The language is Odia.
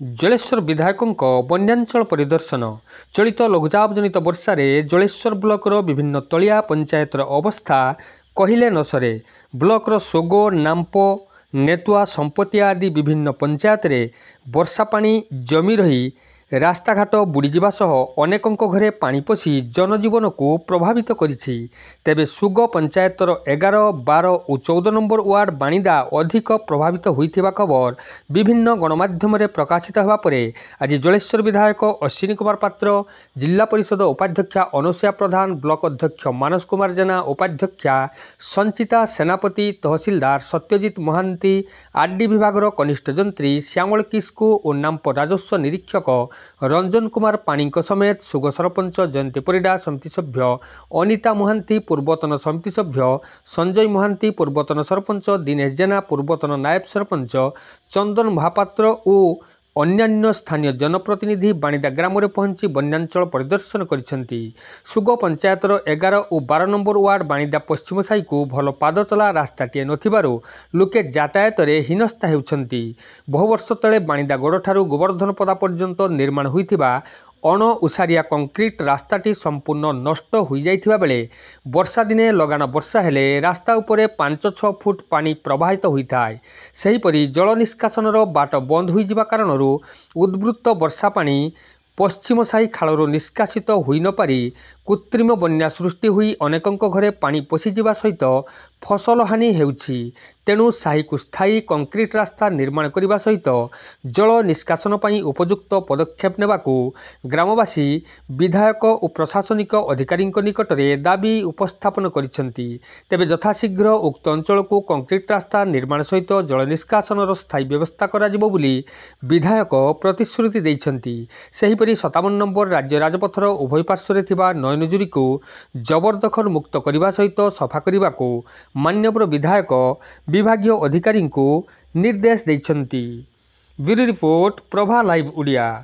ଜଳେଶ୍ୱର ବିଧାୟକଙ୍କ ବନ୍ୟାଞ୍ଚଳ ପରିଦର୍ଶନ। ଚଳିତ ଲଘୁଚାପଜନିତ ବର୍ଷାରେ ଜଳେଶ୍ୱର ବ୍ଲକର ବିଭିନ୍ନ ତଳିଆ ପଞ୍ଚାୟତର ଅବସ୍ଥା କହିଲେ ନ ସରେ। ବ୍ଲକର ସୋଗୋ, ନାମ୍ପୋ, ନେତୁଆ, ସମ୍ପତିଆ ଆଦି ବିଭିନ୍ନ ପଞ୍ଚାୟତରେ ବର୍ଷା ପାଣି ଜମି ରହି ରାସ୍ତାଘାଟ ବୁଡ଼ିଯିବା ସହ ଅନେକଙ୍କ ଘରେ ପାଣି ପଶି ଜନଜୀବନକୁ ପ୍ରଭାବିତ କରିଛି। ତେବେ ସୁଗ ପଞ୍ଚାୟତର 11, 12 ଓ 14 ନମ୍ବର ୱାର୍ଡ ବାଣିଦା ଅଧିକ ପ୍ରଭାବିତ ହୋଇଥିବା ଖବର ବିଭିନ୍ନ ଗଣମାଧ୍ୟମରେ ପ୍ରକାଶିତ ହେବା ପରେ ଆଜି ଜଳେଶ୍ୱର ବିଧାୟକ ଅଶ୍ୱିନୀ କୁମାର ପାତ୍ର, ଜିଲ୍ଲା ପରିଷଦ ଉପାଧ୍ୟକ୍ଷା ଅନସୂୟା ପ୍ରଧାନ, ବ୍ଲକ ଅଧ୍ୟକ୍ଷ ମାନସ କୁମାର ଜେନା, ଉପାଧ୍ୟକ୍ଷା ସଞ୍ଚିତା ସେନାପତି, ତହସିଲଦାର ସତ୍ୟଜିତ ମହାନ୍ତି, ଆର୍ଡି ବିଭାଗର କନିଷ୍ଠ ଯନ୍ତ୍ରୀ ଶ୍ୟାମଳ କିସ୍କୁ ଓ ନାମ୍ପ ରାଜସ୍ୱ ନିରୀକ୍ଷକ ରଞ୍ଜନ କୁମାର ପାଣିଙ୍କ ସମେତ ସୁଗ ସରପଞ୍ଚ ଜୟନ୍ତୀ ପରିଡ଼ା, ସମିତି ସଭ୍ୟ ଅନିତା ମହାନ୍ତି, ପୂର୍ବତନ ସମିତି ସଭ୍ୟ ସଞ୍ଜୟ ମହାନ୍ତି, ପୂର୍ବତନ ସରପଞ୍ଚ ଦିନେଶ ଜେନା, ପୂର୍ବତନ ନାୟବ ସରପଞ୍ଚ ଚନ୍ଦନ ମହାପାତ୍ର ଓ ଅନ୍ୟାନ୍ୟ ସ୍ଥାନୀୟ ଜନପ୍ରତିନିଧି ବାଣିଦା ଗ୍ରାମରେ ପହଞ୍ଚି ବନ୍ୟାଞ୍ଚଳ ପରିଦର୍ଶନ କରିଛନ୍ତି। ସୁଗ ପଞ୍ଚାୟତର 11 ଓ 12 ନମ୍ବର ୱାର୍ଡ ବାଣିଦା ପଶ୍ଚିମ ସାହିକୁ ଭଲ ପାଦଚଲା ରାସ୍ତାଟିଏ ନଥିବାରୁ ଲୋକେ ଯାତାୟାତରେ ହୀନସ୍ତା ହେଉଛନ୍ତି। ବହୁ ବର୍ଷ ତଳେ ବାଣିଦା ଗଡ଼ଠାରୁ ଗୋବର୍ଦ୍ଧନପଦା ପର୍ଯ୍ୟନ୍ତ ନିର୍ମାଣ ହୋଇଥିବା ଅଣ ଓସାରିଆ କଂକ୍ରିଟ ରାସ୍ତାଟି ସମ୍ପୂର୍ଣ୍ଣ ନଷ୍ଟ ହୋଇଯାଇଥିବା ବେଳେ ବର୍ଷା ଦିନେ ଲଗାଣ ବର୍ଷା ହେଲେ ରାସ୍ତା ଉପରେ 5 6 ଫୁଟ ପାଣି ପ୍ରବାହିତ ହୋଇଥାଏ। ସେହିପରି ଜଳ ନିଷ୍କାସନର ବାଟ ବନ୍ଦ ହୋଇଯିବା କାରଣରୁ ଉଦ୍ବୃତ୍ତ ବର୍ଷା ପାଣି ପଶ୍ଚିମ ସାହି ଖାଳରୁ ନିଷ୍କାସିତ ହୋଇନପାରି କୃତ୍ରିମ ବନ୍ୟା ସୃଷ୍ଟି ହୋଇ ଅନେକଙ୍କ ଘରେ ପାଣି ପଶିଯିବା ସହିତ ଫସଲ ହାନି ହେଉଛି। ତେଣୁ ସାହିକୁ ସ୍ଥାୟୀ କଂକ୍ରିଟ ରାସ୍ତା ନିର୍ମାଣ କରିବା ସହିତ ଜଳ ନିଷ୍କାସନ ପାଇଁ ଉପଯୁକ୍ତ ପଦକ୍ଷେପ ନେବାକୁ ଗ୍ରାମବାସୀ ବିଧାୟକ ଓ ପ୍ରଶାସନିକ ଅଧିକାରୀଙ୍କ ନିକଟରେ ଦାବି ଉପସ୍ଥାପନ କରିଛନ୍ତି। ତେବେ ଯଥାଶୀଘ୍ର ଉକ୍ତ ଅଞ୍ଚଳକୁ କଂକ୍ରିଟ ରାସ୍ତା ନିର୍ମାଣ ସହିତ ଜଳ ନିଷ୍କାସନର ସ୍ଥାୟୀ ବ୍ୟବସ୍ଥା କରାଯିବ ବୋଲି ବିଧାୟକ ପ୍ରତିଶ୍ରୁତି ଦେଇଛନ୍ତି। ସେହିପରି 57 ନମ୍ବର ରାଜ୍ୟ ରାଜପଥର ଉଭୟ ପାର୍ଶ୍ୱରେ ଥିବା ନୟନଜୁରିକୁ ଜବରଦଖଲ ମୁକ୍ତ କରିବା ସହିତ ସଫା କରିବାକୁ ମାନ୍ୟବର ବିଧାୟକ ବିଭାଗୀୟ ଅଧିକାରୀଙ୍କୁ ନିର୍ଦ୍ଦେଶ ଦେଇଛନ୍ତି। Bureau report, Prabha live Odia.